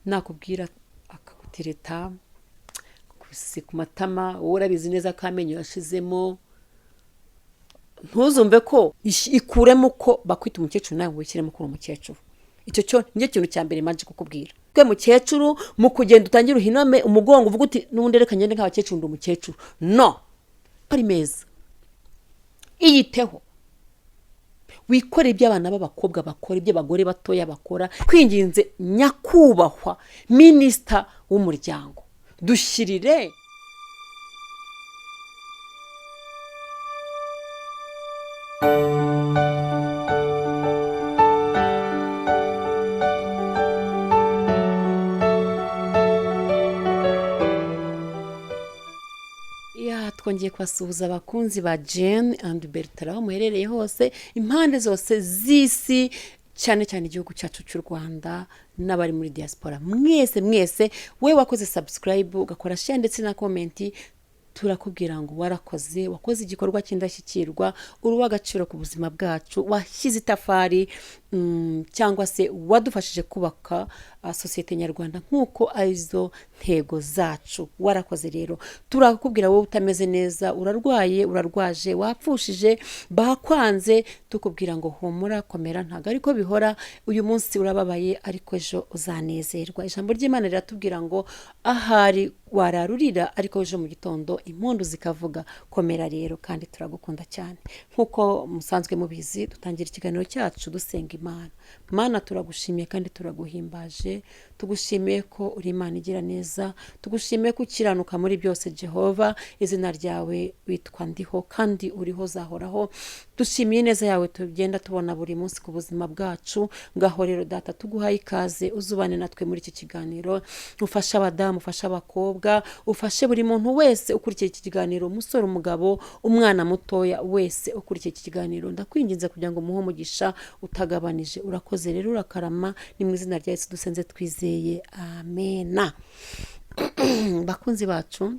Nakubwira akagutereta ku matama, wowe urabizi neza ko amenyo yashizemo. Ntuzumve ko ikuremo ko bakwita umukecuru, nawe wishyiremo ko uri umukecuru. Icyo cyo nicyo kintu cya mbere mbanje kukubwira. Twe mukecuru, mu kugenda utangira uhiname umugongo, uvuga uti: "N'ubundi reka ngende nk'abakecuru, ndi umukecuru." No ari meza, iyiteho, wikore ibyo abana b'abakobwa bakora, ibyo abagore batoya bakora. Kwinginze nyakubahwa minisita w'umuryango, dushyirire ya. Twongeye kubasuhuza, abakunzi ba Jane and Bertrand, aho muherereye hose, impande zose z'isi, cyane cyane igihugu cyacu cy'u Rwanda, n'abari muri diaspora mwese mwese. We wakoze subscribe, ugakora share ndetse na comment, turakubwira ngo warakoze, wakoze igikorwa cy'indashyikirwa, uri uw'agaciro ku buzima bwacu, washyize itafari cyangwa se wadufashije kubaka sosiyete nyarwanda nk'uko arizo ntego zacu. Warakoze rero. Turakubwira wowe utameze neza, urarwaye, urarwaje, wapfushije, bakwanze, tukubwira ngo humura, komera, ntabwo ariko bihora. Uyu munsi urababaye, ariko ejo uzanezerwa. Ijambo ry'Imana riratubwira ngo ahari wararurira, ariko ejo mu gitondo impundu zikavuga. Komera rero, kandi turagukunda cyane. Nk'uko musanzwe mubizi, dutangira ikiganiro cyacu dusenga Imana. Mana, turagushimiye kandi turaguhimbaje. Tugushimiye ko uri Imana igira neza, tugushimiye ko ukiranuka muri byose. Jehova, izina ryawe witwa Ndiho, kandi uriho uzahoraho. Dushimiye neza yawe tugenda tubona buri munsi ku buzima bwacu. Ngaho rero Data, tuguhaye ikaze, uzubane natwe muri iki kiganiro, ufashe abadamu, ufashe abakobwa, ufashe buri muntu wese ukurikiye iki kiganiro, umusore, umugabo, umwana mutoya, wese ukurikiye iki kiganiro. Ndakwinginze kugira ngo umuhe umugisha utagabanije. Urakoze rero, urakarama. Ni mu izina rya Yesu dusenze twizeye, amena. Bakunzi bacu,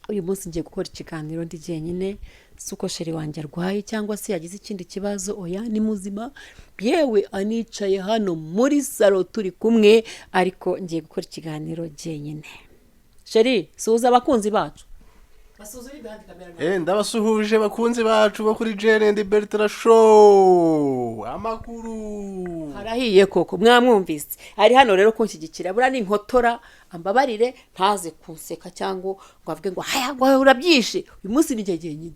uyu munsi ngiye gukora ikiganiro ndi jyenyine. Si uko chéri wanjye arwaye cyangwa se yagize ikindi kibazo, oya, ni muzima, yewe anicaye hano muri salo turi kumwe, ariko ngiye gukora ikiganiro jyenyine. Chéri, suhuza abakunzi bacu. Ndabasuhuje bakunzi bacu bo kuri Jane and Bertrand Show. Amakuru? Harahiye koko, mwamwumvise, ari hano rero kunshyigikira. Buriya ni inkotora, ambabarire, ntaze kunseka cyangwa ngo avuge ngo haya, ngo urabyishe. Uyu munsi ni njye jyenyine.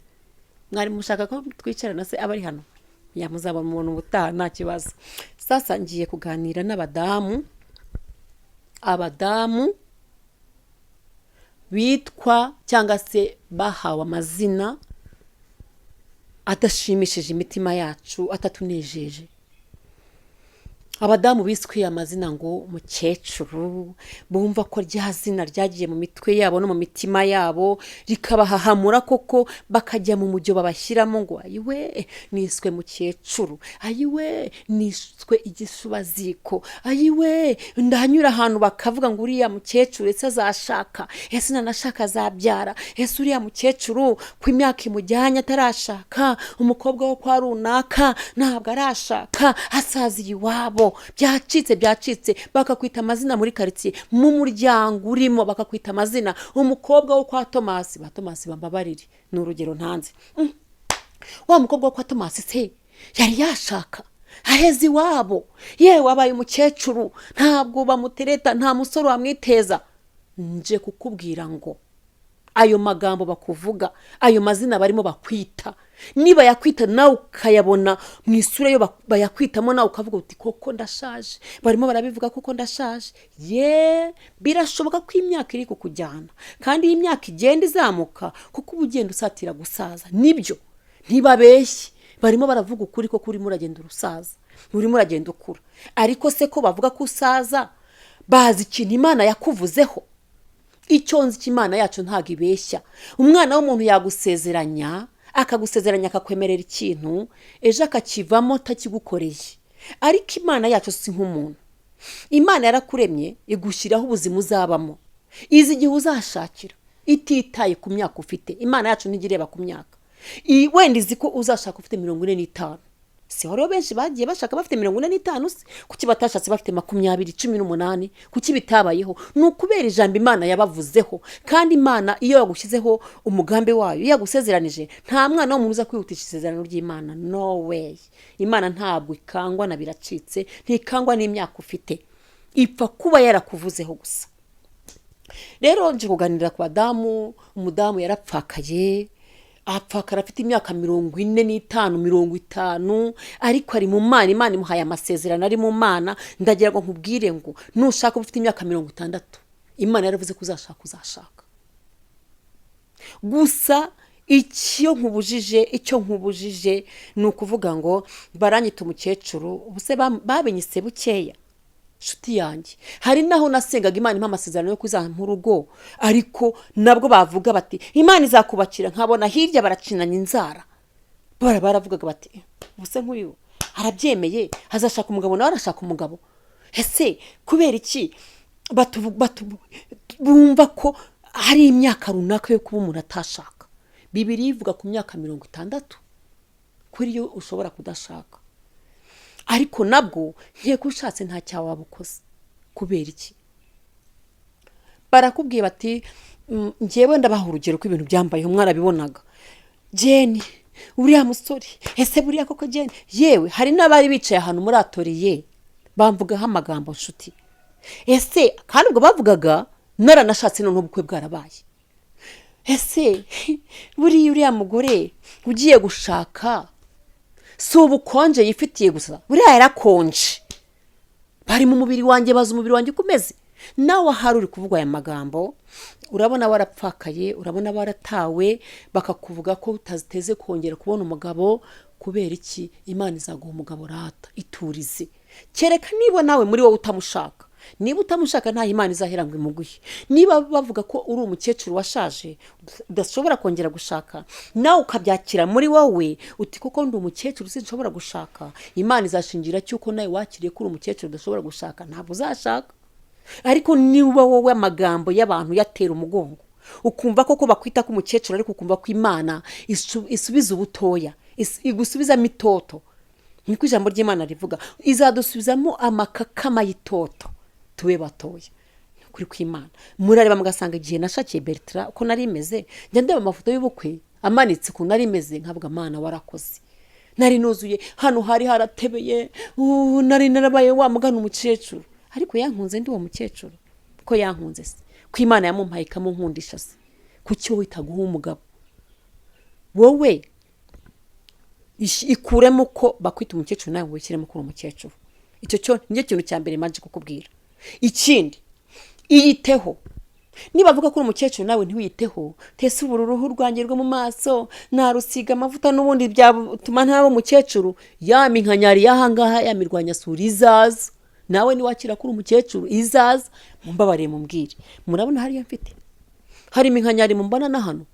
Mwari mushaka ko twicarana se aba ari hano? Yamuzaba umuntu ubutaha, nta kibazo. Sasa ngiye kuganira n'abadamu, abadamu bitwa cyangwa se bahawe amazina adashimishije imitima yacu, atatunejeje. Abadamu biswe amazina ngo mukecuru, bumva ko rya zina ryagiye mu mitwe yabo no mu mitima yabo, rikabahahamura koko, bakajya mu mujyo babashyiramo ngo: "Ayiwe, niswe mukecuru, ayiwe, niswe igisubaziko, ayiwe, ndanyura ahantu bakavuga ngo uriya mukecuru ese azashaka? Ese nanashaka azabyara? Ese uriya mukecuru ku imyaka imujyanye atarashaka, umukobwa wo kwa runaka ntabwo arashaka, asaziye iwabo, byacitse, byacitse." Bakakwita amazina muri karitsiye, mu muryango urimo bakakwita amazina. Umukobwa wo kwa Tomasi, ba Tomasi bambabarire, ni urugero ntanze. Wa mukobwa wo kwa Tomasi se yari yashaka? Aheze iwabo, yewe abaye umukecuru, ntabwo bamutereta, nta musore wamwiteza. Nje kukubwira ngo ayo magambo bakuvuga, ayo mazina barimo bakwita, niba yakwita nawe ukayabona mu isura yo bayakwitamo, nawe ukavuga uti: "Koko ndashaje, barimo barabivuga, koko ndashaje." Ye, birashoboka ko imyaka iri kukujyana, kandi iyi myaka igenda izamuka kuko uba ugenda usatira gusaza. Nibyo, ntibabeshye, barimo baravuga ukuri, koko urimo uragenda urusaza, urimo uragenda ukura. Ariko se ko bavuga ko usaza, bazi ikintu Imana yakuvuzeho? Icyo nzi cy'Imana yacu ntabwo ibeshya. Umwana w'umuntu yagusezeranya, akagusezeranya, akakwemerera ikintu, ejo akakivamo atakigukoreye, ariko Imana yacu si nk'umuntu. Imana yarakuremye, igushyiraho ubuzima uzabamo, izi igihe uzashakira ititaye ku myaka ufite. Imana yacu ntijya ireba ku myaka. Wenda izi ko uzashaka ufite 45. Si hariho benshi bagiye bashaka bafite 45 se? Kuki batashatse bafite 20, 18? Kuki bitabayeho? Ni ukubera ijambo Imana yabavuzeho. Kandi Imana iyo yagushyizeho umugambi wayo, iyo yagusezeranije, nta mwana w'umuntu uza kwihutisha isezerano ry'Imana. No way! Imana ntabwo ikangwa na biracitse, ntikangwa n'imyaka ufite, ipfa kuba yarakuvuzeho gusa. Rero nje kuganirira ku badamu. Umudamu yarapfakaye, apfakara afite imyaka 45, 50, ariko ari mu Mana. Imana imuhaye amasezerano, ari mu Mana. Ndagira ngo nkubwire ngo nushaka uba ufite imyaka 60, Imana yaravuze ko uzashaka, uzashaka. Gusa icyo nkubujije ni ukuvuga ngo baranyita umukecuru. Ubuse babinyise bukeya, nshuti yanjye? Hari naho nasengaga Imana impa amasezerano yo kuzampa urugo, ariko nabwo bavuga bati Imana izakubakira, nkabona hirya baracinanya inzara. Baravugaga bati ubuse nk'uyu arabyemeye, azashaka umugabo, nawe arashaka umugabo. Ese kubera iki bumva ko hari imyaka runaka yo kuba umuntu atashaka? Bibiliya ivuga ku myaka 60 kuri yo ushobora kudashaka, ariko nabwo nkeka ushatse nta cyaha waba ukoze. Kubera iki? Barakubwiye bati njyewe ndabaha urugero ko ibintu byambayeho mwarabibonaga. Jeni, uriya musore, ese buriya koko Jeni? Yewe, hari n'abari bicaye ahantu muri atelier bamvugaho amagambo, nshuti. Ese kandi ubwo bavugaga naranashatse, none ubukwe bwarabaye. Ese buriya uriya mugore ugiye gushaka si ubukonje yifitiye gusa? Buriya yarakonje. Bari mu mubiri wanjye, bazi umubiri wanjye uko umeze. Nawe ahari uri kuvuga aya magambo, urabona warapfakaye, urabona waratawe, bakakuvuga ko utaziteze kongera kubona umugabo. Kubera iki? Imana izaguha umugabo rata, iturize. Kereka niba nawe muri wowe utamushaka. Niba utamushaka, ntaho Imana izahera ngo imuguhe. Niba bavuga ko uri umukecuru washaje udashobora kongera gushaka, nawe ukabyakira muri wowe uti kuko ndi umukecuru sinshobora gushaka, Imana izashingira cy'uko nawe wakiriye ko uri umukecuru udashobora gushaka, ntabwo uzashaka. Ariko niba wowe amagambo y'abantu yatera umugongo, ukumva koko bakwita ko umukecuru, ariko ukumva ko Imana isubiza ubutoya, igusubizamo itoto, niko ijambo ry'Imana rivuga, izadusubizamo amakakama y'itoto tube batoya. Ni ukuri kw'Imana, murareba mugasanga igihe nashakiye Bertrand uko nari meze. Njya ndeba amafoto y'ubukwe amanitse ukuntu nari meze, nkavuga Mana warakoze. Nari nuzuye hano, hari haratebeye, nari narabaye wa mugana umukecuru. Ariko yankunze ndi uwo mukecuru. Ko yankunze se, ko Imana yamumpaye ikamunkundisha se, kuki wowe itaguha umugabo? Wowe ikuremo ko bakwita umukecuru, nawe wishyiremo ko uri umukecuru. Icyo cyo nicyo kintu cya mbere mbanje kukubwira. Ikindi, iyiteho. Niba avuga ko uri umukecuru nawe ntiwiyiteho, tese ubu uruhu rwanjye rwo mu maso narusiga amavuta n'ubundi byatuma ntaba umukecuru. Ya minkanyari y'ahangaha, ya mirwanyasuri izaza nawe niwakira ko uri umukecuru izaza. Mumbabariye mumbwire, murabona hariya mfite hari iminkanyari mumbona na hano?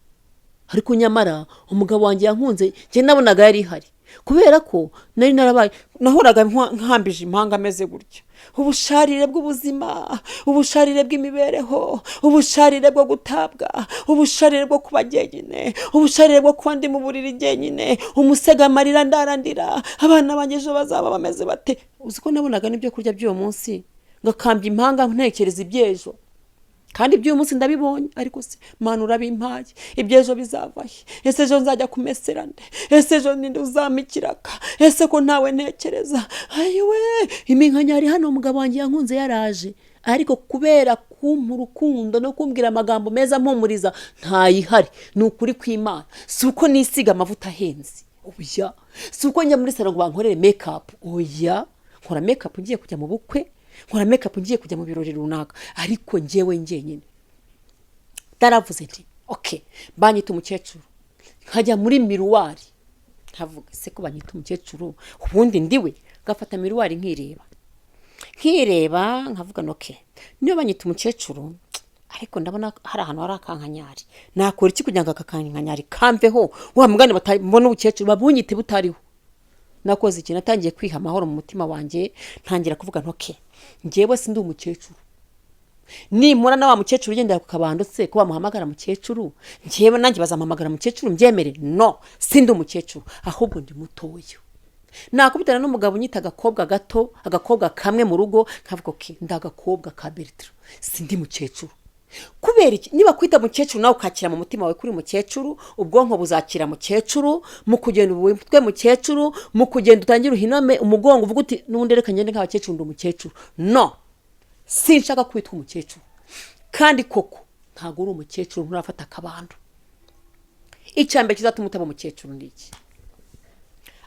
Ariko nyamara umugabo wanjye yankunze, njye nabonaga yari ihari, kubera ko nari narabaye, nahoraga nkambije impanga ameze gutya. Ubusharire bw'ubuzima, ubusharire bw'imibereho, ubusharire bwo gutabwa, ubusharire bwo kuba jyenyine, ubusharire bwo kuba ndi mu buriri jyenyine, umusega amarira ndarandira, abana banjye ejo bazaba bameze bate? Uzi ko nabonaga n'ibyo kurya by'uwo munsi ngakambya impanga ntekereza iby'ejo? Kandi iby'uyu munsi ndabibonye, ariko se Mana urabimpaye, iby'ejo bizava he? Ese ejo nzajya kumesera nde? Ese ejo ninde uzampa ikiraka? Ese ko ntawe ntekereza? Ayiwe, iminkanyari hano! Umugabo wanjye yankunze yaraje, ariko kubera kumpa urukundo no kumbwira amagambo meza ampumuriza, ntayihari. Ni ukuri kw'Imana, si uko nisiga amavuta ahenze, oya. Si uko njya muri salon ngo bankorere makeup, oya. Nkora makeup ngiye kujya mu bukwe, nkora makeup ngiye kujya mu birori runaka, ariko njyewe njyenyine ndaravuze nti okay, banyita umukecuru, nkajya muri miroir nkavuga ese ko banyita umukecuru ubundi ndiwe? Ngafata miroir nkireba, nkireba, nkavuga no okay, niba banyita umukecuru ariko ndabona hari ahantu hari akankanyari, nakora iki kugira ngo aka kankanyari kamveho, wa mugani batabona ubukecuru babunyite butariho? Nakoze ikintu, natangiye kwiha amahoro mu mutima wanjye, ntangira kuvuga nti okay, njyewe si ndi umukecuru. Nimura na wa mukecuru ugendera ku kabando se, ko bamuhamagara mukecuru, njyewe nanjye bazampamagara mukecuru mbyemere? No, sindi umukecuru, ahubwo ndi mutoya. Nakubitana n'umugabo unyita agakobwa gato, agakobwa kamwe mu rugo, nkavuga: "Okay, ndi agakobwa ka Bertrand, sindi mukecuru." Kubera iki? Niba kwita mukecuru nawe ukakira mu mutima wawe kuri mukecuru, ubwonko buzakira mukecuru. Mu kugenda witwe mukecuru, mu kugenda utangire uhiname umugongo, uvuga uti: "N'ubundi reka ngende nk'abakecuru, ndi umukecuru." No, sinshaka kwitwa umukecuru. Kandi koko ntabwo uri umukecuru, nturafata akabando. Icya mbere kizatuma utaba umukecuru ni iki?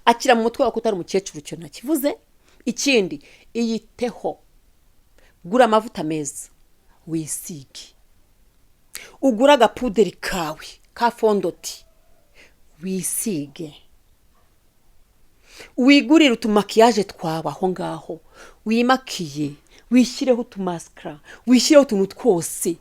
Akira mu mutwe wawe ko utari umukecuru, icyo nakivuze. Ikindi, iyiteho, gura amavuta meza wisige, ugure agapuderi kawe ka fond de teint wisige, wigurire utumaquillage twawe aho ngaho, wimakiye, wishyireho utumascara, wishyireho utuntu twose.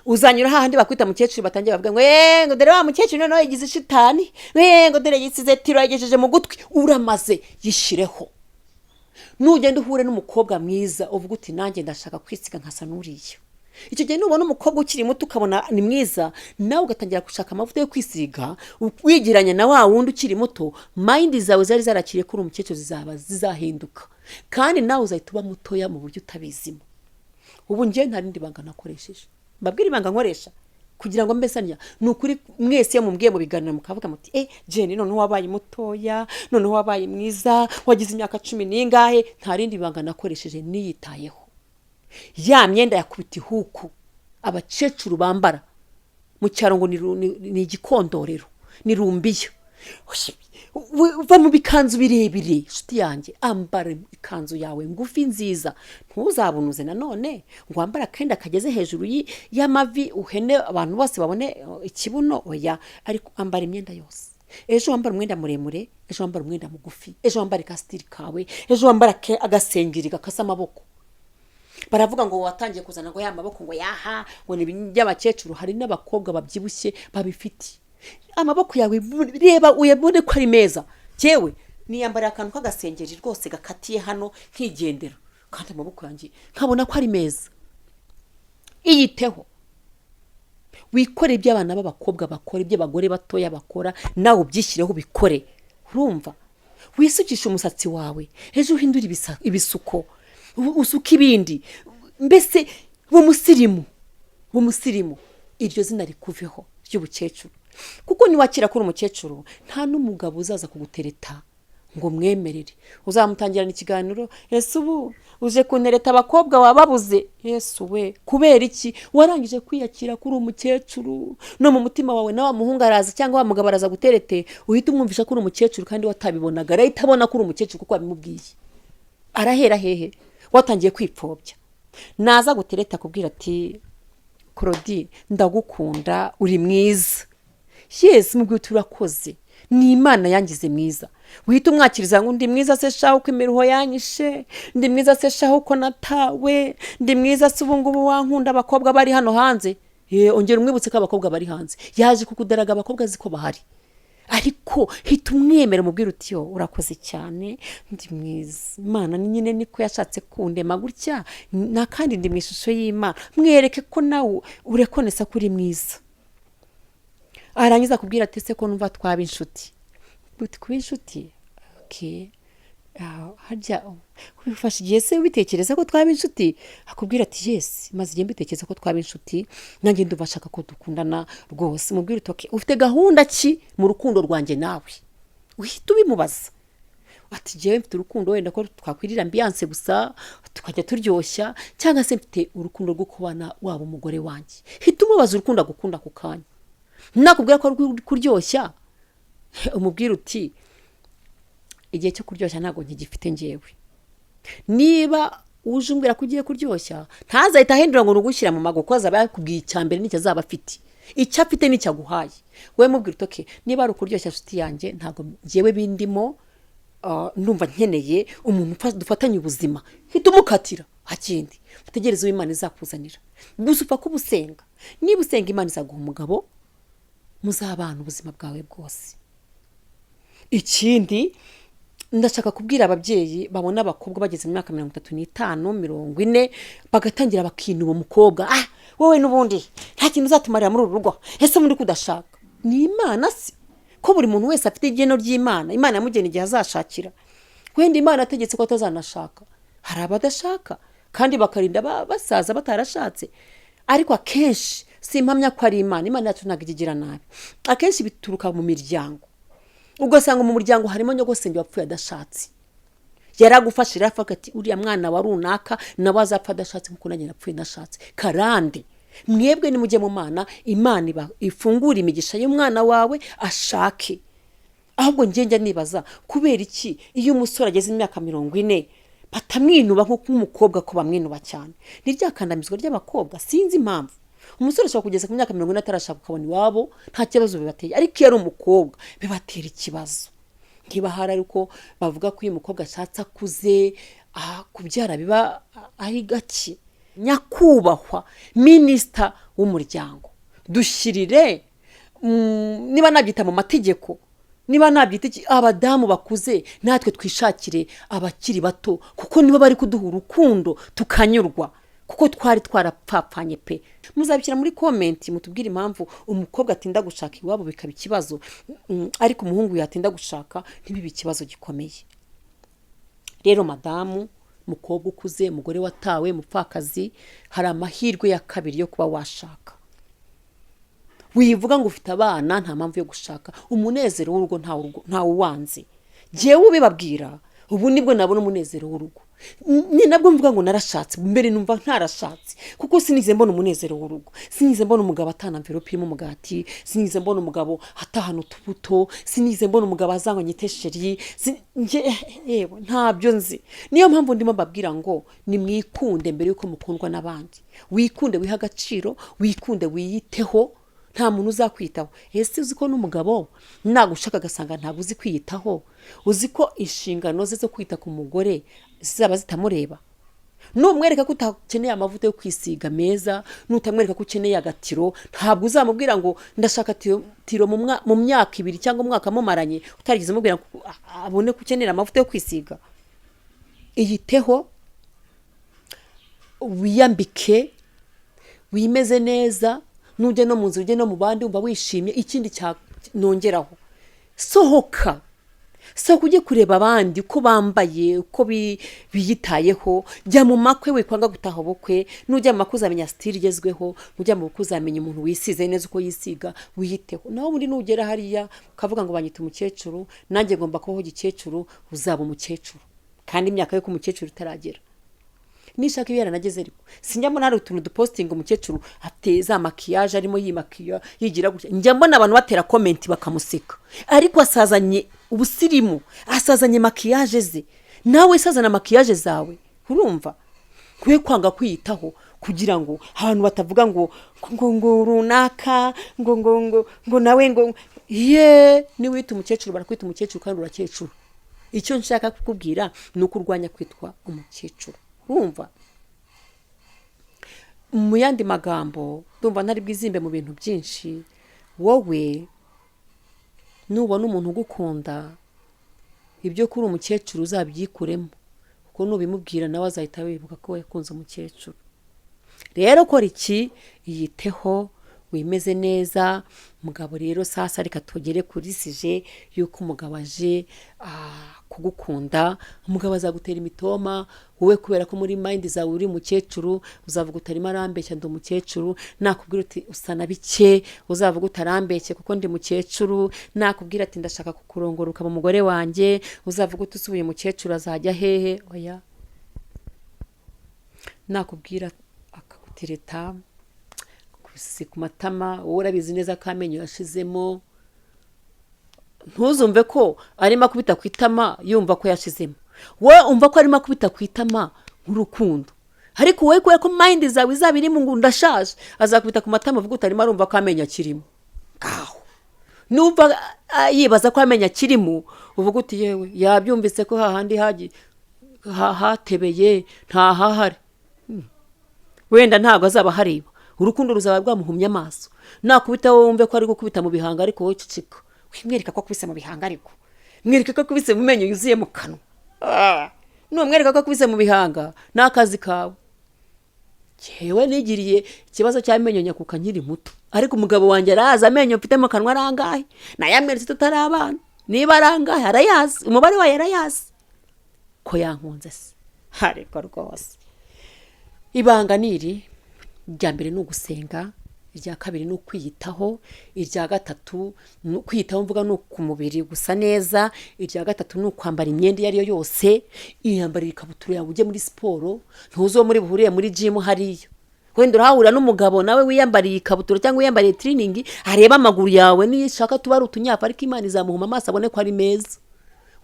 Uzanyura hahandi bakwita mukecuru, batangiye bavuga ngo: "Eee," ngo: "Dore wa mukecuru noneho yigize shitani," eee, ngo: "Dore yisize tiro yagejeje mu gutwi." Uramaze, yishyireho. Nugenda uhure n'umukobwa mwiza, uvuga uti: "Nanjye ndashaka kwisiga nkasa n'uriya." Icyo gihe nubona umukobwa ukiri muto ukabona ni mwiza, nawe ugatangira gushaka amavuta yo kwisiga, wigiranya na wa wundi ukiri muto, mind zawe zari zarakiriye ko uri umukecuru zizaba zizahinduka, kandi nawe uzahita uba mutoya mu buryo utabizimo. Ubu njye nta rindi banga nakoresheje. Mbabwire ibanga nkoresha kugira ngo mbe sanya. Ni ukuri, mwese iyo mumbwiye mu biganiro mukavuga muti: "Eh, Jeni, noneho wabaye mutoya, noneho wabaye mwiza, wagize imyaka cumi n'ingahe." Nta rindi banga nakoresheje, niyitayeho. Ya myenda yakubita ihuku abakecuru bambara mu cyaro ngo ni igikondorero, ni rumbiya. Va mu bikanzu birebire, inshuti yanjye, ambara ikanzu yawe ngufi nziza. Ntuzabunuze nanone ngo wambare akenda kageze hejuru y'amavi, uhene abantu bose babone ikibuno. Oya, ariko ambara imyenda yose. Ejo wambara umwenda muremure, ejo wambara umwenda mugufi, ejo wambara ikasitiri kawe, ejo wambara agasengeri gakase amaboko. Baravuga ngo watangiye kuzana ngo ya maboko, ngo yaha, ngo ni iby'abakecuru. Hari n'abakobwa babyibushye babifite. Amaboko yawe reba uyabone ko ari meza. Yewe, niyambariye akantu k'agasengeri rwose gakatiye hano nkigendera, kandi amaboko yanjye nkabona ko ari meza. Iyiteho, wikore ibyo abana b'abakobwa bakora, ibyo abagore batoya bakora, nawe ubyishyireho ubikore. Urumva, wisukishe umusatsi wawe, ejo uhindure ibisuko, usuke ibindi, mbese b'umusirimu, b'umusirimu, iryo zina rikuveho ry'ubukecuru. Kuko niwakira ko uri umukecuru, nta n'umugabo uzaza kugutereta ngo mwemerere. Uzamutangirana ikiganiro: "Ese ubu uje kuntereta, abakobwa wababuze?" Yesu we, kubera iki? Warangije kwiyakira ko uri umukecuru no mu mutima wawe. Nawe muhungu araza cyangwa wa mugabo araza guterete, uhita umwumvisha ko uri umukecuru kandi watabibonaga. Arahita abona ko uri umukecuru kuko wabimubwiye. Arahera hehe? Watangiye kwipfobya. Naza gutereta akubwira ati: "Claudine, ndagukunda, uri mwiza." Yes, mubwira uti: "Urakoze, ni Imana yangize mwiza." Uhita umwakiriza ngo: "Ndi mwiza se shaho uko imiruho yanyishe? Ndi mwiza se shaho uko natawe? Ndi mwiza se ubu ngubu wankunda abakobwa bari hano hanze?" Ye, ongera umwibutse ko abakobwa bari hanze. Yaje kukudaraga, abakobwa azi ko bahari, ariko hita umwemera, umubwira uti: "Yo, urakoze cyane, ndi mwiza, Imana nyine niko yashatse kundema gutya, na kandi ndi mu ishusho y'Imana." Mwereke ko nawe urekonesa ko uri mwiza. Arangiza akubwira ati: "Ese ko numva twaba inshuti?" Uti: "Kuba inshuti? Okay. Harya wifashe igihe se ubitekereza ko twaba inshuti?" Akubwira ati: "Yes, maze igihe mbitekereza ko twaba inshuti, nanjye ndumva ashaka ko dukundana rwose." Mubwire uti: "Okay, ufite gahunda ki mu rukundo rwanjye nawe?" Uhita ubimubaza. Ati: "Njyewe mfite urukundo wenda ko twakwirira ambiance gusa, tukajya turyoshya, cyangwa se mfite urukundo rwo kubana waba umugore wanjye." Hita umubaza urukundo agukunda ako kanya. Nakubwira ko ari kuryoshya, umubwire uti: "Igihe cyo kuryoshya ntabwo nkigifite ngewe. Niba uje umbwira ko ugiye kuryoshya," ntazahita ahindura ngo ni ugushyira mu mago, kuko azaba yakubwiye icya mbere n'icyo azaba afite, icyo afite n'icyo aguhaye. Wowe mubwira uti: "Okay, niba ari ukuryoshya, nshuti yanjye, ntabwo ngewe bindimo, ndumva nkeneye umuntu dufatanye ubuzima." Hita umukatira, hakindi utegereze uwo Imana izakuzanira. Gusa upfa kuba usenga. Niba usenga, Imana izaguha umugabo muzabana ubuzima bwawe bwose. Ikindi ndashaka kubwira ababyeyi babona abakobwa bageze mu myaka 35, 40, bagatangira bakinuba umukobwa: "Ah, wowe n'ubundi nta kintu uzatumarira muri uru rugo. Ese muri kudashaka ni Imana se?" Ko buri muntu wese afite igeno ry'Imana, Imana yamugena igihe azashakira. Wenda Imana ategetse ko atazanashaka. Hari abadashaka kandi bakarinda basaza batarashatse. Ariko akenshi si impamya ko ari Imana. Imana yacu ntabwo ijya igira nabi. Akenshi bituruka mu miryango, ugasanga mu muryango harimo nyogosenge wapfuye adashatse, yaragufashe yaravuga ati: "Uriya mwana wa runaka nawe azapfa adashatse nkuko nanjye napfuye ndashatse." Karande mwebwe nimujye mu Mana, Imana iba ifungure imigisha y'umwana wawe ashake. Ahubwo njye njya nibaza kubera iki iyo umusore ageze imyaka 40 batamwinuba nk'umukobwa ko bamwinuba cyane. Ni rya kandamizwa ry'abakobwa, sinzi impamvu. Umusore ashobora kugeza ku myaka 40 atarashaka, ukabona iwabo nta kibazo bibateye, ariko iyo ari umukobwa bibatera ikibazo. Ntiba hari, ariko bavuga ko iyo umukobwa ashatse akuze, kubyara biba ari gake. Nyakubahwa minisita w'umuryango, dushyirire niba nabyita mu mategeko, niba nabyita iki, abadamu bakuze natwe twishakire abakiri bato, kuko nibo bari kuduha urukundo tukanyurwa, kuko twari twarapfapfanye pe. Muzabishyira muri comment mutubwire impamvu umukobwa atinda gushaka iwabo bikaba ikibazo, ariko umuhungu yatinda gushaka ntibibe ikibazo gikomeye. Rero madamu, mukobwa ukuze, umugore watawe, mupfakazi, hari amahirwe ya kabiri yo kuba washaka. Wivuga ngo ufite abana, nta mpamvu yo gushaka. Umunezero w'urugo ntawuwanze. Jyewe ubibabwira, ubu nibwo nabona umunezero w'urugo. Ni nabwo mvuga ngo narashatse. Mbere numva ntarashatse kuko sinigeze mbona umunezero w'urugo, sinigeze mbona umugabo atana enveloppe irimo umugati, sinigeze mbona umugabo atahana utubuto, sinigeze mbona umugabo azangwa nyite chéri. Yewe ntabyo nzi. Niyo mpamvu ndimo mbabwira ngo nimwikunde mbere y'uko mukundwa n'abandi. Wikunde, wihe agaciro, wikunde, wiyiteho. Nta muntu uzakwitaho. Ese uzi ko n'umugabo nagushaka agasanga ntabwo uzi kwiyitaho, uzi ko inshingano ze zo kwita ku mugore zizaba zitamureba? Numwereka ko utakeneye amavuta yo kwisiga meza, nutamwereka ko ukeneye agatiro, ntabwo uzamubwira ngo ndashaka tiro mu myaka 2 cyangwa umwaka mumaranye utarigeze umubwira ngo abone ko ukenera amavuta yo kwisiga. Iyiteho, wiyambike, wimeze neza, nujya no mu nzu, ujye no mu bandi wumva wishimye. Ikindi cya nongeraho, sohoka, sohoka ujye kureba abandi uko bambaye, uko biyitayeho. Jya mu makwe, wikwanga gutaha ubukwe. Nujya mu makwe uzamenya style igezweho, nujya mu bukwe uzamenya umuntu wisize neza uko yisiga. Wiyiteho. Naho ubundi nugera hariya ukavuga ngo banyita umukecuru, nanjye ngomba kubaho gikecuru, uzaba umukecuru kandi imyaka yo kuba umukecuru itaragera. Nishaka iyo yaranageze. Ariko sinjya mbona hari utuntu dupostinga, umukecuru afite za maquillage, arimo yimakiya, yigira gutya. Njya mbona abantu batera comment bakamuseka, ariko asazanye ubusirimu, asazanye maquillage ze. Nawe sazana maquillage zawe. Urumva kwe kwanga kwiyitaho kugira ngo abantu batavuga ngo runaka ngo nawe ngo ye. Niwita umukecuru barakwita umukecuru kandi urakecuru. Icyo nshaka kukubwira ni uko urwanya kwitwa umukecuru. Urumva, mu yandi magambo, ndumva ntari bwizimbe mu bintu byinshi. Wowe nubona umuntu ugukunda, ibyo kuri umukecuru uzabyikuremo, kuko nubimubwira nawe azahita wibuka ko yakunze umukecuru. Rero kora iki? Yiteho, wimeze neza. Mugabo rero sasa reka tugere kuri sujet y'uko umugabo aje kugukunda. Umugabo azagutera imitoma. Wowe kubera ko muri mind zawe uri umukecuru, uzavuga utarimo arambeshya, ndi umukecuru. Nakubwira uti usa na bike, uzavuga utarambeshye kuko ndi mukecuru. Nakubwira ati ndashaka kukurongora ukaba umugore wanjye, uzavuga uti usubiye umukecuru azajya hehe? Oya. Nakubwira akagutereta ku matama, wowe urabizi neza ko amenyo yashizemo. Ntuzumve ko arimo akubita ku itama yumva ko yashizemo. Wowe umva ko arimo akubita ku itama nk'urukundo, ariko wowe kubera ko mind zawe izaba irimo ngo ndashaje, azakubita ku matama avuga utarimo arumva ko amenyo akirimo. Ngaho numva yibaza ko amenyo akirimo, uvuga uti yewe, yabyumvise ko hahandi hatebeye ntahahari. Wenda ntabwo azaba ahareba, urukundo ruzaba rwamuhumye amaso. Nakubita wowe wumve ko ari gukubita mu bihanga, ariko wowe ceceka, wimwereka ko akubise mu bihanga, ariko mwereka ko akubise mu menyo yuzuye mu kanwa. Numwereka ko akubise mu bihanga ni akazi kawe. Njyewe nigiriye ikibazo cy'amenyo nyakuka nkiri muto, ariko umugabo wanjye arazi amenyo mfite mu kanwa arangahe, nayamweretse tutari abana. Niba arangahe arayazi, umubare wayo arayazi, ko yankunze se. Ariko rwose ibanga ni iri: irya mbere ni ugusenga, irya kabiri ni ukwiyitaho, irya gatatu ni ukwiyitaho, mvuga ni ku mubiri gusa neza, irya gatatu ni ukwambara imyenda iyo ari yo yose. Iyambarira ikabutura yawe ujye muri siporo, ntuzi uwo muri buhuriye muri jimu hariya. Wenda urahahurira n'umugabo nawe wiyambariye ikabutura cyangwa wiyambariye training, areba amaguru yawe, nishaka tuba ari utunyafu, ariko Imana izamuhuma amaso abone ko ari meza.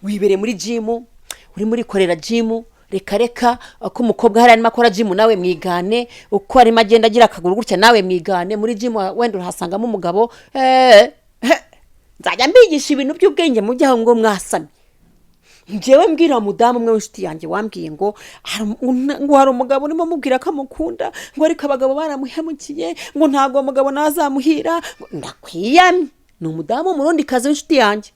Wibereye muri jimu, urimo urikorera jimu, reka reka, uko umukobwa hariya arimo akora jimu nawe mwigane, uko arimo agenda agira akaguru gutya nawe mwigane. Muri jimu wenda urahasangamo umugabo. Nzajya mbigisha ibintu by'ubwenge mujye aho ngo mwasamye. Njyewe mbwira mudamu umwe w'inshuti yanjye wambwiye ngo hari umugabo urimo amubwira ko amukunda, ngo ariko abagabo baramuhemukiye, ngo ntabwo uwo mugabo nazamuhira. Ngo ndakwiyamye, ni umudamu w'Umurundikazi w'inshuti yanjye,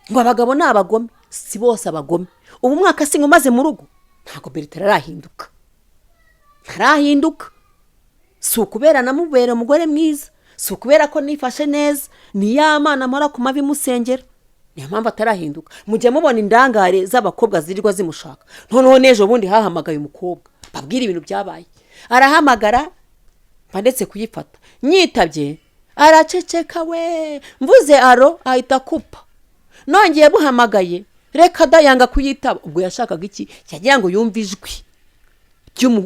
ngo abagabo ni abagome. Si bose abagome. Ubu umwaka singa umaze mu rugo, ntabwo Bertrand arahinduka, ntarahinduka. Si ukubera namubera umugore mwiza, si ukubera ko nifashe neza, ni ya Mana mpora ku mavi musengera, niyo mpamvu atarahinduka. Mujya mubona indangare z'abakobwa zirirwa zimushaka. Noneho n'ejo bundi hahamagaye umukobwa, babwira ibintu byabaye. Arahamagara, mba ndetse kuyifata, nyitabye araceceka we, mvuze allô ahita akupa. Nongeye buhamagaye, reka da, yanga kuyitaba. Ubwo yashakaga iki? Yagira ngo yumve ijwi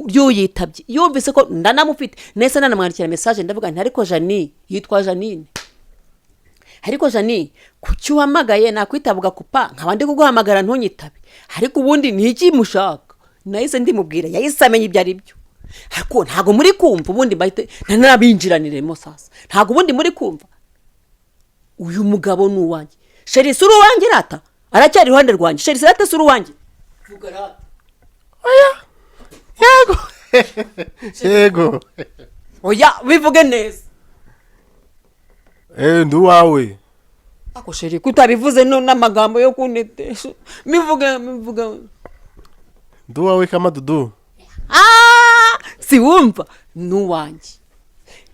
ry'uyitabye. Yumvise ko ndanamufite, nese nanamwandikira message, ndavuga nti: "Ariko Jani," yitwa Janine, "ariko Jani, kuki uhamagaye nakwitaba ugakupa, nkaba ndi kuguhamagara ntunyitabe? Ariko ubundi ni iki mushaka?" Nahise ndimubwira, yahise amenya ibyo ari byo. Ariko ntabwo muri kumva, ubundi mbahite ntanabinjiraniremo. Sasa ntabwo ubundi muri kumva, uyu mugabo ni uwanjye. Chéri, si uri uwanjye? Rata aracyari iruhande rwanjye. Chéri, rata si uri uwanjye? Vuga rata. Yego, yego. Oya, bivuge neza. Eh, ndi uwawe. Ako chéri, kutabivuze no n'amagambo yo kunetesha, bivuge, bivuge. Ndi uwawe kamadudu. Ah, si wumva ni uwanjye.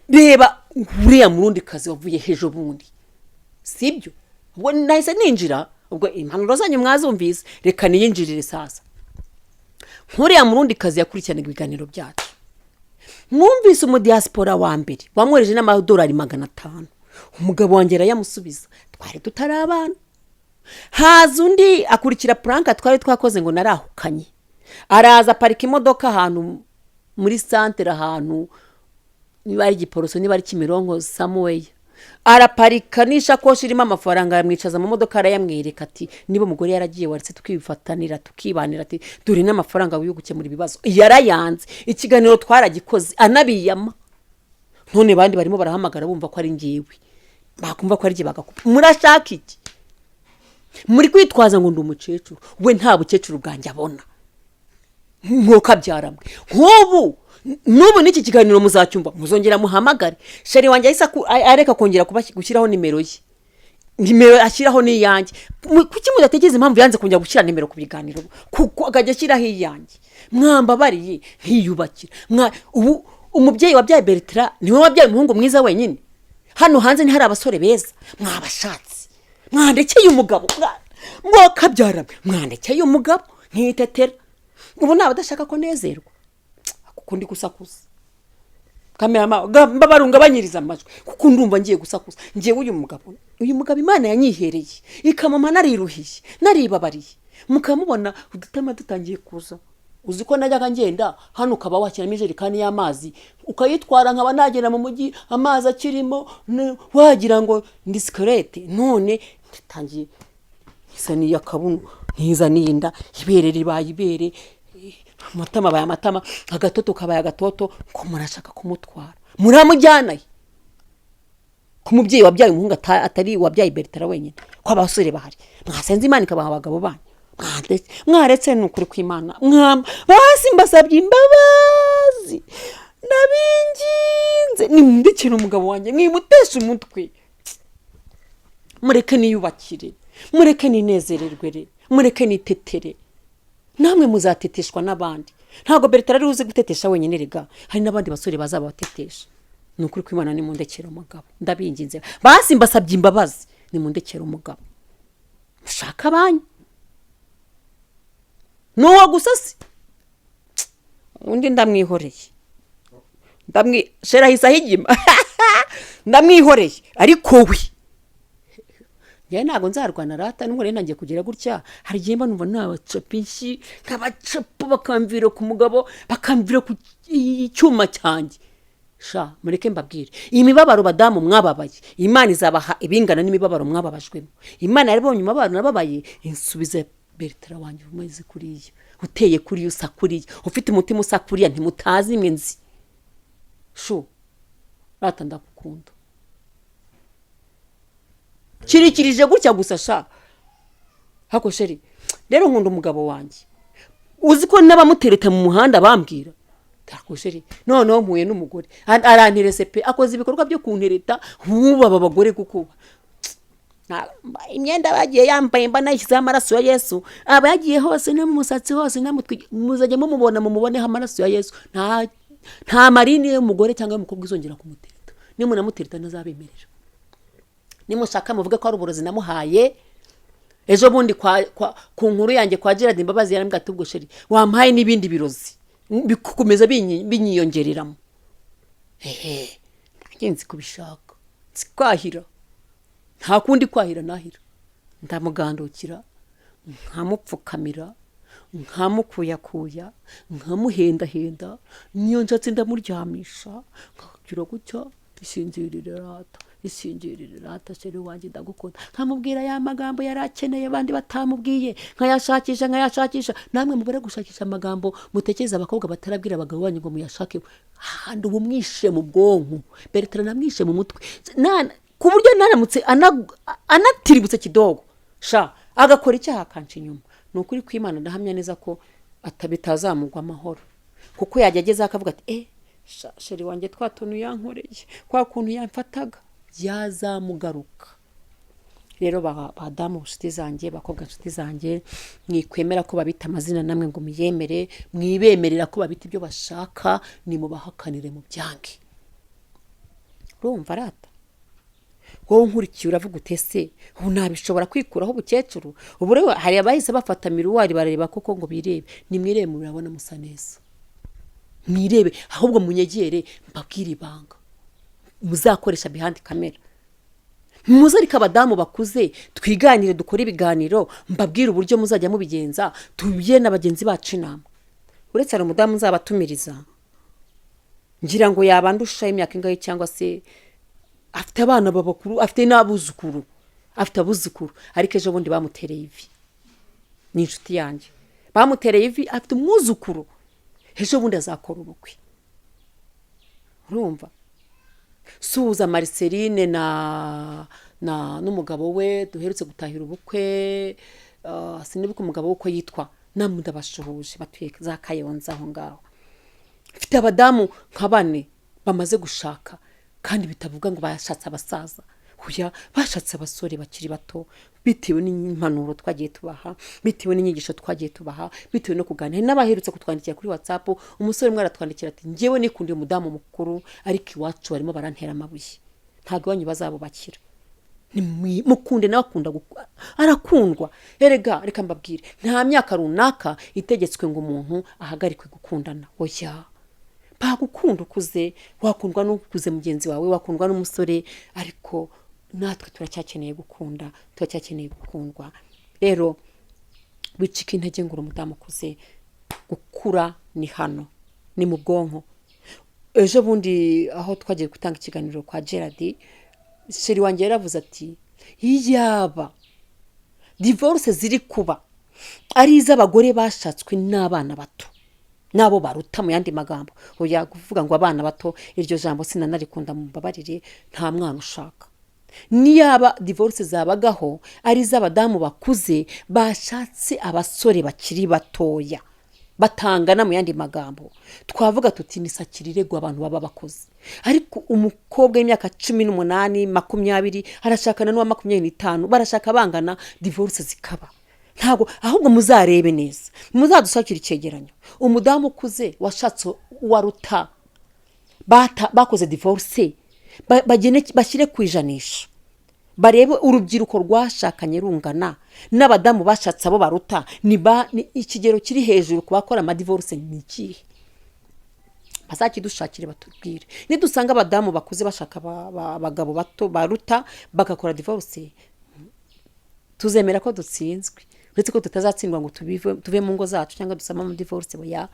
Reba uriya Murundi kazi wavuye hejo bundi, sibyo? Ubwo nahise ninjira, ubwo impanuro zanyu mwazumvise, reka niyinjirire sasa. Nk'uriya Murundi kazi yakurikiranaga ibiganiro byacu, mwumvise umudiyasipora wa mbere wamwohereje n'amadolari 500, umugabo wanjye arayamusubiza, twari tutari abana. Haza undi akurikira prank twari twakoze ngo narahukanye, araza aparika imodoka ahantu muri santere, ahantu niba ari Giporoso, niba ari Kimironko, somewhere. Araparika n'ishakoshi irimo amafaranga, yamwicaza mu modoka, arayamwereka, ati: "Niba umugore yaragiye, waretse tukifatanira tukibanira," ati: "Dore n'amafaranga yo gukemura ibibazo." Yarayanze, ikiganiro twaragikoze anabiyama. None bandi barimo barahamagara bumva ko ari ngewe, bakumva ko ari jye bagakupa. Murashaka iki? Muri kwitwaza ngo ndi umukecuru, we nta bukecuru bwanjye abona. Mwokabyaramwe, nk'ubu n'ubu n'iki kiganiro muzacyumva, muzongera muhamagare. Chéri wanjye yahise areka kongera gushyiraho nimero ye, nimero ashyiraho n'iyanjye. Kuki mudatekereza impamvu yanze kongera gushyira nimero ku biganiro, kuko akajya ashyiraho iyanjye? Mwambabariye nkiyubakira. Ubu umubyeyi wabyaye Bertrand niwe wabyaye umuhungu mwiza wenyine? Hano hanze ntihari abasore beza? Mwabashatse, mwandekeye umugabo, mwakabyara, mwandekeye umugabo nkitetera. Ubu naba adashaka ko nezerwa, kuko ndi gusakuza. Kamerama, mbabarungabanyiriza amajwi, kuko ndumva ngiye gusakuza. Ngewe uyu mugabo Imana yanyihereye, ikamama nariruhiye, naribabariye, mukamubona udutama dutangiye kuza. Uzi ko najyaga ngenda hano, ukaba washyiramo ijerekani y'amazi ukayitwara, nkaba nagera mu mujyi amazi akirimo, wagira ngo ndi squelette. None ntangiye nkizaniye akabuno, nkizaniye inda, ibere ribaye ibere, amatama abaye amatama, agatoto kabaye agatoto, ngo murashaka kumutwara. Muramujyana he? Ku mubyeyi wabyaye umuhungu atari wabyaye Bertrand wenyine, ko abasore bahari? Mwasenze Imana ikabaha abagabo banyu. Mwaretse, ni ukuri kw'Imana, mwama basi, mbasabye imbabazi, ndabinginze, nimundekere umugabo wanjye, mwimuteshe umutwe. Mureke niyubakire, mureke ninezererwe, mureke nitetere. Namwe muzateteshwa n'abandi. Ntabwo Bertrand ari uzi gutetesha wenyine rega, hari n'abandi basore bazaba batetesha. Ni ukuri kw'Imana, nimundekere umugabo, ndabinginze, basi mbasabye imbabazi, nimundekere umugabo, mushaka abanyu. Ni uwo gusa se? Undi ndamwihoreye, shera ahise ahigima, ndamwihoreye. Ariko we, njyewe ntabwo nzarwana rata. Nubwo rero ntangiye kugira gutya, hari igihe mba numva nabacapa inshyi, nkabacapa bakamvira ku mugabo, bakamvira ku cyuma cyanjye. Sha, mureke mbabwire, iyi mibabaro badamu mwababaye, Imana izabaha ibingana n'imibabaro mwababajwemo. Imana yarabonye umubabaro nababaye, insubiza Bertrand wanjye umeze kuriya, uteye kuriya, usa kuriya, ufite umutima usa kuriya. Ntimutazi imwe nzi. Shu rata, ndagukunda, kirikirije gutya gusa. Sha hako chéri, rero nkunda umugabo wanjye. Uzi ko n'abamutereta mu muhanda bambwira tako chéri, noneho mpuye n'umugore aranterese pe, akoze ibikorwa byo kuntereta. Nk'ubu aba bagore, kuko imyenda bagiye yambaye mba nayishyizeho amaraso ya Yesu, aba yagiye hose, no mu musatsi hose, muzajya mumubona, mumuboneho amaraso ya Yesu. Nta marine y'umugore cyangwa y'umukobwa izongera kumutereta. Nimunamutereta ntazabemerera. Nimushaka muvuge ko ari uburozi namuhaye. Ejo bundi ku nkuru yanjye kwa Gerard Imbabazi, yarambwira ati: "Ubwo chéri wampaye n'ibindi birozi bikomeza binyiyongereramo." Hehe, nanjye nzi kubishaka, nzi kwahira, nta kundi kwahira nahira. Ndamugandukira, nkamupfukamira, nkamukuyakuya, nkamuhendahenda. Niyo nshatse ndamuryamisha, nkagira gutya: "Isinzirire rata, isinzirire rata, chéri wanjye, ndagukunda." Nkamubwira ya magambo yari akeneye abandi batamubwiye, nkayashakisha, nkayashakisha. Namwe mubure gushakisha amagambo mutekereza abakobwa batarabwira abagabo banyu ngo muyashake handi. Ubu mwishe mu bwonko, Bertrand namwishe mu mutwe, ku buryo naramutse anatiributse kidogo sha, agakora icyaha akanca inyuma, ni ukuri kw'Imana ndahamya neza ko bitazamugwa amahoro, kuko yajya agezeho akavuga ati: "Eh sha, chéri wanjye, twa tuntu yankoreye, kwa kuntu yamfataga," byazamugaruka. Rero badamu nshuti zanjye, bakobwa nshuti zanjye, mwikwemera ko babita amazina namwe ngo muyemere. Mwibemerera ko babita ibyo bashaka, nimubahakanire mu byange. Urumva rata, wowe nkurikiye, uravuga utese ubu nabishobora kwikuraho ubukecuru? Ubu rero hari abahise bafata miroir barareba koko ngo birebe. Nimwirebe, murabona musa neza. Mwirebe ahubwo, munyegere mbabwire ibanga muzakoresha behind camera. Muze ariko abadamu bakuze twiganire, dukore ibiganiro, mbabwire uburyo muzajya mubigenza, tubye na bagenzi bacu inama. Uretse hari umudamu nzabatumiriza, ngira ngo yabandusha imyaka ingahe, cyangwa se afite abana babakuru, afite n'abuzukuru, afite abuzukuru, ariko ejo bundi bamutereye ivi. Ni inshuti yanjye, bamutereye ivi, afite umwuzukuru, ejo bundi azakora ubukwe. Urumva, suhuza Mariceline na n'umugabo we duherutse gutahira ubukwe. Sinibuka umugabo we uko yitwa. Namwe ndabashuhuje, batuye za Kayonza aho ngaho. Mfite abadamu nka bane bamaze gushaka, kandi bitavuga ngo bashatse abasaza. Oya, bashatse abasore bakiri bato, bitewe n'impanuro twagiye tubaha, bitewe n'inyigisho twagiye tubaha, bitewe no kuganira. Hari n'abaherutse kutwandikira kuri WhatsApp. Umusore umwe aratwandikira ati: "Ngewe nikundiye umudamu mukuru, ariko iwacu barimo barantera amabuye." Ntabwo iwanyu bazabubakira. Mukunde nawe akunda arakundwa. Erega reka mbabwire, nta myaka runaka itegetswe ngo umuntu ahagarikwe gukundana. Oya, bagukunda ukuze, wakundwa n'ukuze mugenzi wawe, wakundwa n'umusore, ariko natwe turacyakeneye gukunda, turacyakeneye gukundwa. Rero wicika intege ngo uri umudamu ukuze. Gukura ni hano, ni mu bwonko. Ejo bundi aho twagiye gutanga ikiganiro kwa Gerard, chéri wanjye yaravuze ati: "Iyaba divorce ziri kuba ari iz'abagore bashatswe n'abana bato n'abo baruta." Mu yandi magambo, oya, kuvuga ngo abana bato, iryo jambo sinanarikunda, mumbabarire, nta mwana ushaka. Niyaba divorce zabagaho ari iz'abadamu bakuze bashatse abasore bakiri batoya batangana, mu yandi magambo twavuga tuti ni sacrilège abantu baba bakoze. Ariko umukobwa w'imyaka 18, 20 arashakana n'uwa 25, barashaka bangana, divorce zikaba. Ntabwo, ahubwo muzarebe neza, muzadushakire icyegeranyo. Umudamu ukuze washatse uwaruta, bakoze divorce, bashyire ku ijanisha, barebe urubyiruko rwashakanye rungana n'abadamu bashatse abo baruta, ni ikigero kiri hejuru ku bakora amadivorce ni ikihe? Bazakidushakire batubwire. Nidusanga abadamu bakuze bashaka abagabo bato baruta bagakora divorce, tuzemera ko dutsinzwe, uretse ko tutazatsindwa ngo tuve mu ngo zacu cyangwa dusame amadivorce. Oya.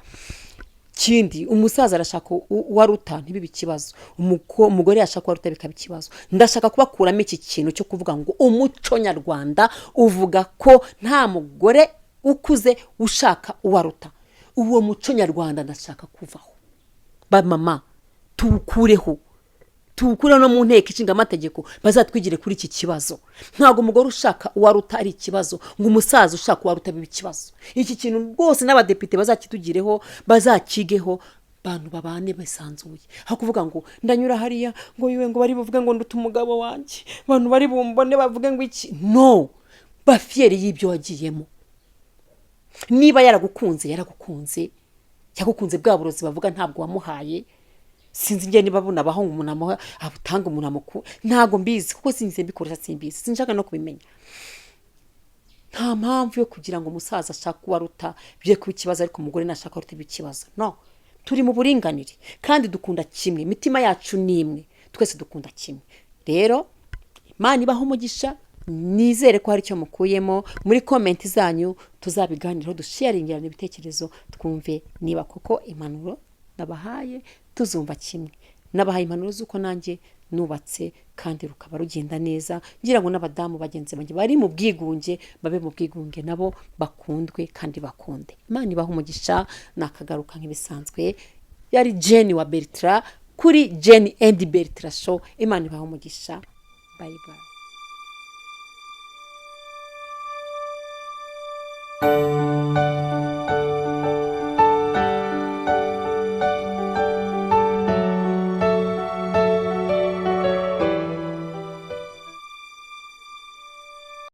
Kindi, umusaza arashaka uwaruta ntibibe ikibazo, umugore yashaka uwaruta bikaba ikibazo. Ndashaka kubakuramo iki kintu cyo kuvuga ngo umuco nyarwanda uvuga ko nta mugore ukuze ushaka uwaruta. Uwo muco nyarwanda ndashaka kuvaho. Ba mama, tuwukureho, tuwukureho no mu nteko ishinga amategeko bazatwigire kuri iki kibazo. Ntabwo umugore ushaka uwaruta ari ikibazo, ngo umusaza ushaka uwaruta bibe ikibazo. Iki kintu rwose n'abadepite bazakitugireho, bazakigeho, abantu babane bisanzuye, aho kuvuga ngo ndanyura hariya ngo yiwe ngo bari buvuge ngo nduta umugabo wanjye, abantu bari bumbone bavuge ngo iki. No ba fier y'ibyo wagiyemo. Niba yaragukunze, yaragukunze, yagukunze bwa burozi bavuga ntabwo wamuhaye. Sinzi njye niba bunabaho ngo umuntu amuha, abutanga umuntu amuku, ntabwo mbizi kuko sinzi mbikoresha, simbizi, sinshaka no kubimenya. Nta mpamvu yo kugira ngo umusaza ashake uwaruta bye kuba ikibazo, ariko umugore nashaka uwaruta bibe ikibazo. No, turi mu buringanire kandi dukunda kimwe, imitima yacu ni imwe, twese dukunda kimwe. Rero Imana ibaho umugisha. Nizere ko hari icyo mukuyemo. Muri comment zanyu tuzabiganiraho, dusharingirana ibitekerezo, twumve niba koko impanuro nabahaye tuzumva kimwe. Nabahaye impanuro z'uko nanjye nubatse kandi rukaba rugenda neza, ngira ngo n'abadamu bagenzi banjye bari mu bwigunge babe mu bwigunge nabo bakundwe kandi bakunde. Imana ibaha umugisha. Nakagaruka nk'ibisanzwe. Yari Jenny wa Bertra kuri Jenny and Bertra Show. Imana ibaha umugisha. Bye bye.